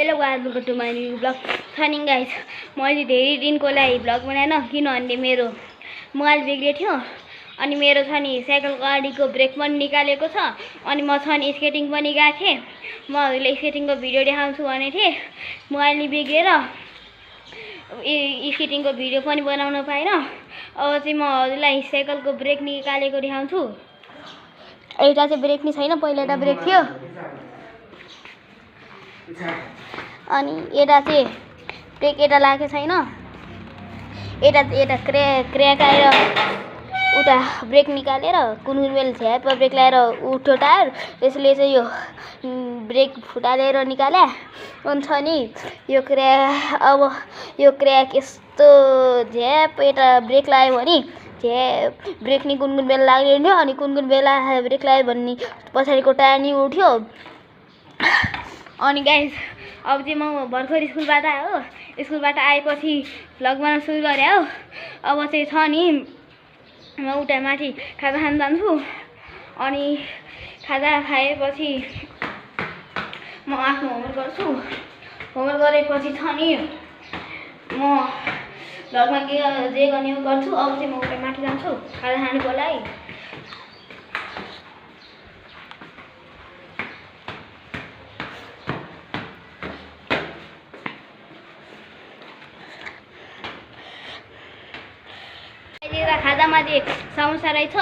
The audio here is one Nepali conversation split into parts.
Hello guys, welcome to my new blog. थनी गाइस, मैले धेरै दिनको लागि ब्लग बनाएन किनभने मेरो मोबाइल बिग्रेको थियो अनि मेरो छ नि साइकल गाडीको ब्रेक पनि निकालेको छ अनि म छ नि स्केटिङ पनि गएको थिएँ। म हजुरलाई स्केटिङको भिडियो देखाउँछु भने थिएँ, मोबाइल नि बिग्रेर स्केटिङको भिडियो पनि बनाउन पाएन। अब चाहिँ म हजुरलाई साइकलको ब्रेक निकालेको देखाउँछु। एउटा चाहिँ ब्रेक नि छैन, पहिला एउटा ब्रेक थियो अनि यता चाहिँ ब्रेक यता लागेको छैन, यता क्र्याक आएर उता ब्रेक निकालेर कुन बेला झ्याप ब्रेक लगाएर उठ्यो टायर, त्यसले चाहिँ यो ब्रेक फुटालेर निकाले अनि छ नि यो अब यो क्र्याक यस्तो झ्याप यता ब्रेक लाग्यो भने झ्याप ब्रेक नि कुन बेला लाग्ने थियो अनि कुन बेला ब्रेक लाग्यो भने पछाडिको टायर नि उठ्यो। अनि गाइस अब चाहिँ म भर्खर स्कुलबाट आएपछि भ्लग बनाउन सुरु गरेँ हो। अब चाहिँ छ नि म उता माथि खाजा खान जान्छु अनि खाजा खाएपछि म आफ्नो होमवर्क गर्छु। होमवर्क गरेपछि छ नि म भ्लगमा जे गर्ने गर्छु। अब चाहिँ म उता माथि जान्छु खाजा खानुको लागि। खाजामा चाहिँ समोसा रहेछ,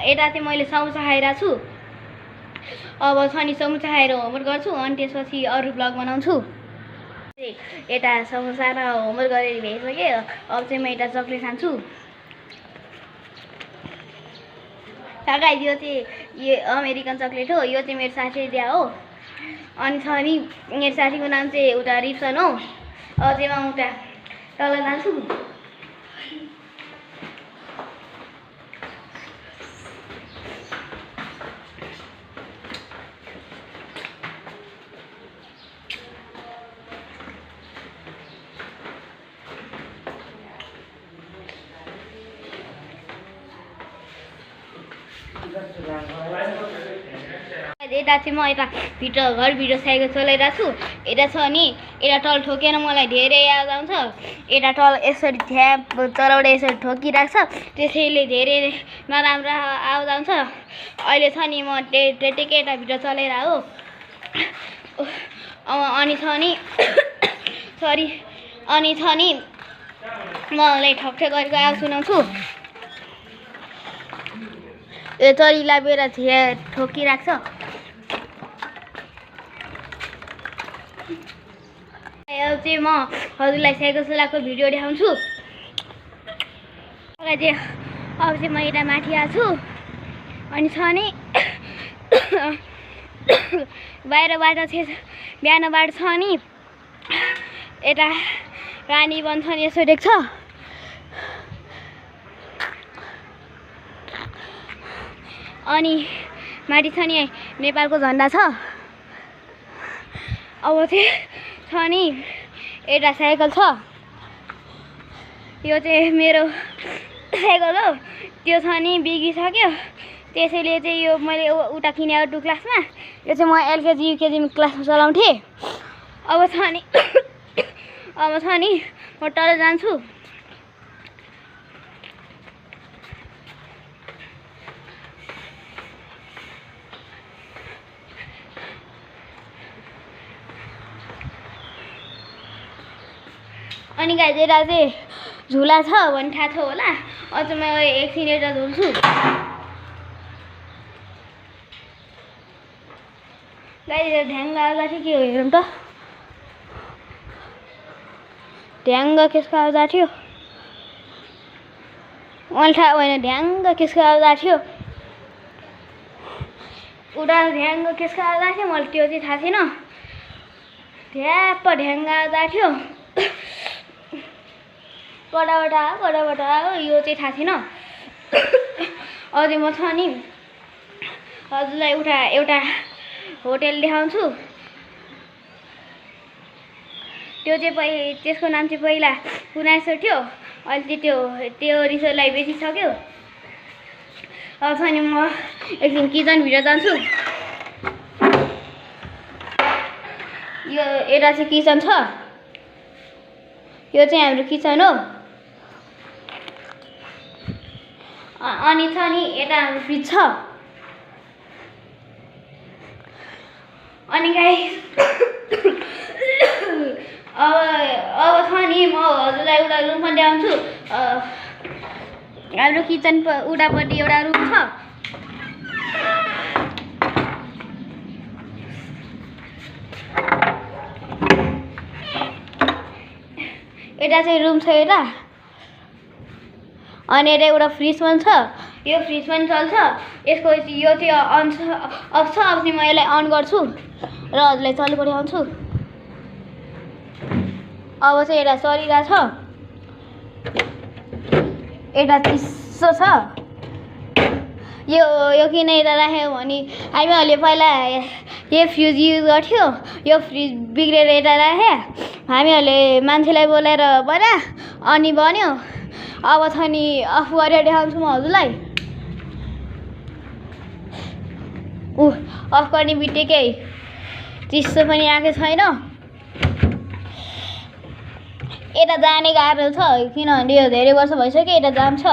यता चाहिँ मैले समोसा खाइरहेको छु। अब छ नि समोसा खाएर होमवर्क गर्छु अनि त्यसपछि अरू ब्लग बनाउँछु। यता समोसा र होमवर्क गरेर भइसक्यो। अब चाहिँ म यता चक्लेट खान्छु। गाइस, यो चाहिँ यो अमेरिकन चक्लेट हो, यो चाहिँ मेरो साथीले दिया हो अनि छ नि मेरो साथीको नाम चाहिँ उता रिप्सन हो। अब चाहिँ म उता तल जान्छु। यता चाहिँ म यता घरभित्र साइकल चलाइरहेको छु। यता छ नि यता टल ठोकेर मलाई धेरै आवाज आउँछ, यता टल यसरी झ्याप चलाउँदा यसरी ठोकिरहेको छ, त्यसैले धेरै नराम्रो आवाज आउँछ। अहिले छ नि म टेके यताभित्र चलाइरहेको अनि छ नि अनि छ नि मलाई ठकठक गरेको आवाज सुनाउँछु। यो चरीलाई बेर ठोकिरहेको छ। अब चाहिँ म हजुरलाई साइकल चलाएको भिडियो देखाउँछु। अब चाहिँ म यता माथि आएको छु अनि छ नि बाहिरबाट चाहिँ बिहानबाट छ नि यता रानी वन छ नि यसो देख्छ। अनि माथि छ नि नेपालको झन्डा छ। अब चाहिँ छ नि एउटा साइकल छ, यो चाहिँ मेरो साइकल हो, त्यो छ नि बिग्रिसक्यो, त्यसैले चाहिँ यो मैले उता किनेको 2 क्लासमा, यो चाहिँ म एलकेजी युकेजी क्लासमा चलाउँथेँ। अब छ नि म तल जान्छु। अनि गाइस, यता चाहिँ झुला छ भने थाहा छ होला। अझ म एकछिन यता झुल्छु। गाइस, ढ्याङ्ग आउँदा थियो के हो हेरौँ त, ढ्याङ्ग केसको आवाज थियो, मलाई थाहा भएन ढ्याङ्ग केसको आवाज थियो, उता ढ्याङ्ग केसको आवाज थियो, मलाई त्यो चाहिँ थाहा थिएन। ढ्याप्प ढ्याङ्ग आवाज थियो, कडाबाट आयो, यो चाहिँ थाहा थिएन। अझै म छ नि हजुरलाई एउटा होटेल देखाउँछु। त्यो चाहिँ त्यसको नाम चाहिँ पहिला पुनासो थियो, अहिले त्यो रिसोर्टलाई बेचिसक्यो। अब छ नि म एकछिन किचनभित्र जान्छु। यो यता चाहिँ किचन छ यो चाहिँ हाम्रो किचन हो अनि छ नि यता हाम्रो फ्रिज छ अनि गाइस अब छ नि म हजुरलाई एउटा रुम पनि देखाउँछु हाम्रो किचन उतापट्टि एउटा रुम छ यता चाहिँ रुम छ यता अनि यता एउटा फ्रिज पनि छ यो फ्रिज पनि चल्छ यसको यो चाहिँ अन छ अब चाहिँ म यसलाई अन गर्छु र हजुरलाई चलेको देखाउँछु अब चाहिँ यता चलिरहेको छ यता चिसो छ यो किन यता राख्यो भने हामीहरूले पहिला यो फ्रिज युज गर्थ्यो यो फ्रिज बिग्रेर यता राख्यो हामीहरूले मान्छेलाई बोलाएर बना अनि बन्यो अब छ नि अफ गरेर देखाउँछु म हजुरलाई अफ गर्ने बित्तिकै चिसो पनि आएको छैन यता जाने गाह्रो छ किनभने यो धेरै वर्ष भइसक्यो यता जाम छ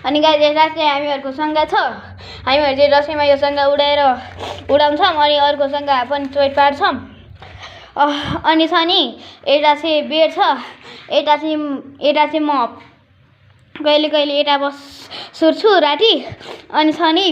अनि गाइस यता चाहिँ हामीहरूको सङ्घा छ हामीहरू चाहिँ दसैँमा यो सङ्घा उडाउँछौँ अनि अर्को सङ्घा पनि चोट पार्छौँ अनि छ नि यता चाहिँ बेड छ यता चाहिँ म कहिले कहिले यता सुत्छु राति अनि छ नि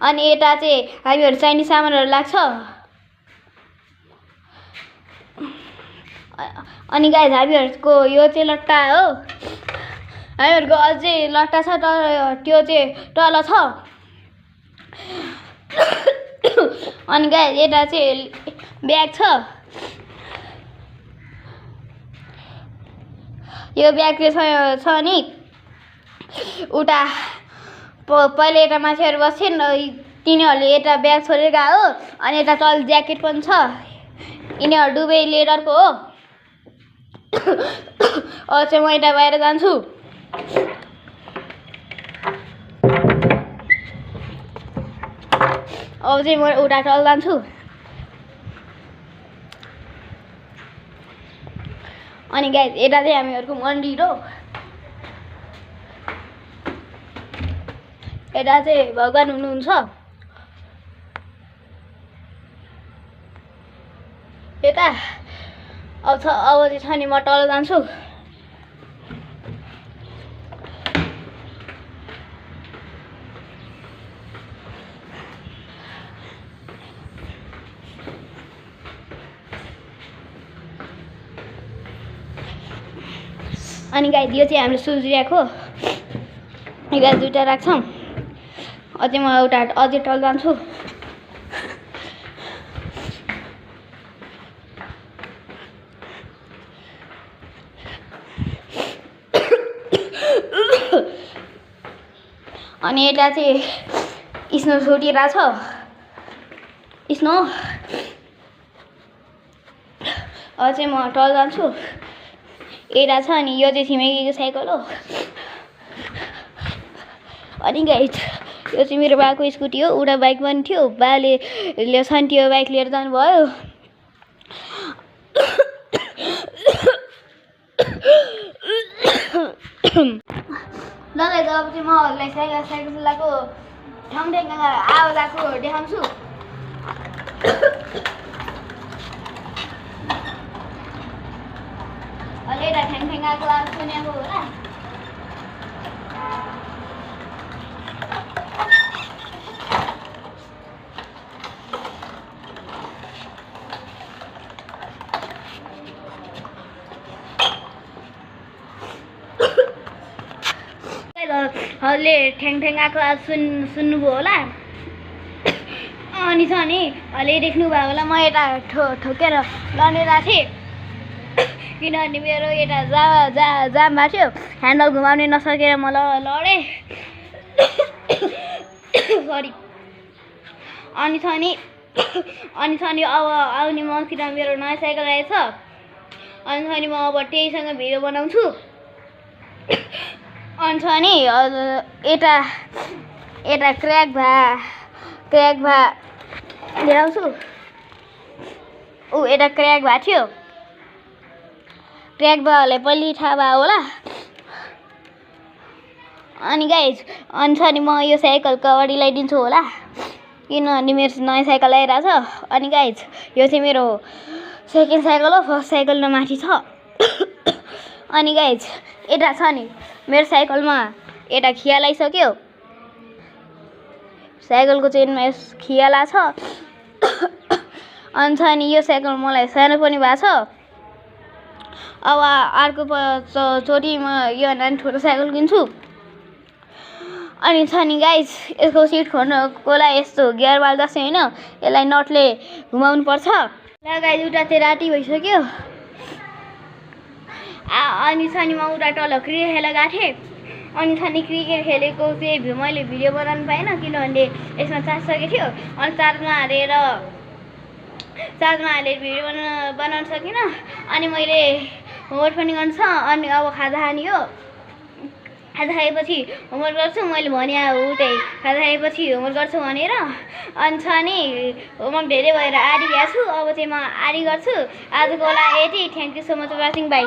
अनि यता चाहिँ हामीहरू चाहिने सामानहरू लाग्छ अनि गाइस हामीहरूको यो चाहिँ लट्टा हो हामीहरूको अझै लट्टा छ तर त्यो चाहिँ तल छ अनि गाइस यता चाहिँ ब्याग छ यो ब्याग चाहिँ छ नि उता पहिले यता मान्छेहरू बस्छन् तिनीहरूले यता ब्याग छोडेर गयो अनि यता तल ज्याकेट पनि छ यिनीहरू डुबे लेदरको हो अब चाहिँ म यता बाहिर जान्छु अब चाहिँ म उता तल जान्छु अनि गाइस यता चाहिँ हामीहरूको मन्दिर हो यता चाहिँ भगवान हुनुहुन्छ यता अब चाहिँ छ नि म तल जान्छु अनि गाइस यो चाहिँ हाम्रो सुज ऱ्याक हो यो गाइस दुईटा राख्छौँ अझै म एउटा अझै तल जान्छु अनि यता चाहिँ स्नो छुटिरहेको छ स्नो अझै म तल जान्छु यता छ अनि यो चाहिँ छिमेकीको साइकल हो अनि गाइस यो चाहिँ मेरो बाको स्कुटी हो उता बाइक पनि थियो बाले ल्याउँछ त्यो बाइक लिएर जानुभयो ल गाइस अब चाहिँ म हजुरलाई साइकल चलाएको ठाउँ आवाज आएको देखाउँछु अहिले यता ठ्याङ आएको आवाज सुनेको होला हजुरले ठ्याङ आएको आवाज सुन्नुभयो होला अनि छ नि अहिले देख्नुभयो होला म यता ठोकेर लडेर थिएँ किनभने मेरो यता जाम भएको थियो ह्यान्डल घुमाउने नसकेर म लडेँ सरी अनि छ नि अब आउने मन्थतिर मेरो नयाँ साइकल आएछ अनि छ नि म अब त्यहीसँग भिडियो बनाउँछु अनि छ नि यता क्र्याक ल्याउँछु ऊ यता क्र्याक भएको थियो क्र्याक भएकोले पहिले थाहा भयो होला अनि गाइज अनि छ नि म यो साइकलको अगाडि लगाइदिन्छु होला किनभने मेरो नयाँ साइकल आइरहेछ अनि गाइज यो चाहिँ मेरो सेकेन्ड साइकल हो फर्स्ट साइकल न माथि छ अनि गाइज यता छ नि मेरो साइकलमा यता खिया लगाइसक्यो साइकलको चेनमा खिया छ अनि छ नि यो साइकल मलाई सानो पनि भएको छ अब अर्को चोटि म यो नानी ठुलो साइकल किन्छु अनि छ नि गाइज यसको सिट खोल्नको लागि यस्तो गियरवाल जस्तै होइन यसलाई नटले घुमाउनु पर्छ ल गाइज उता चाहिँ राति भइसक्यो अनि छ नि म उता तल क्रिकेट खेल्न गएको थिएँ अनि छ नि क्रिकेट खेलेको चाहिँ मैले भिडियो बनाउनु पाइनँ किनभने यसमा चार्ज सकेको थियो अनि चार्जमा हालेर भिडियो बनाउन सकिनँ अनि मैले होमवर्क पनि गर्नु छ अनि अब खाजा खाने हो खाजा खाएपछि होमवर्क गर्छु मैले भने उतै खाजा खाएपछि होमवर्क गर्छु भनेर अनि छ नि होमवर्क धेरै भएर आडी भएको छु अब चाहिँ म आडी गर्छु आजको लागि यति thank you so much watching by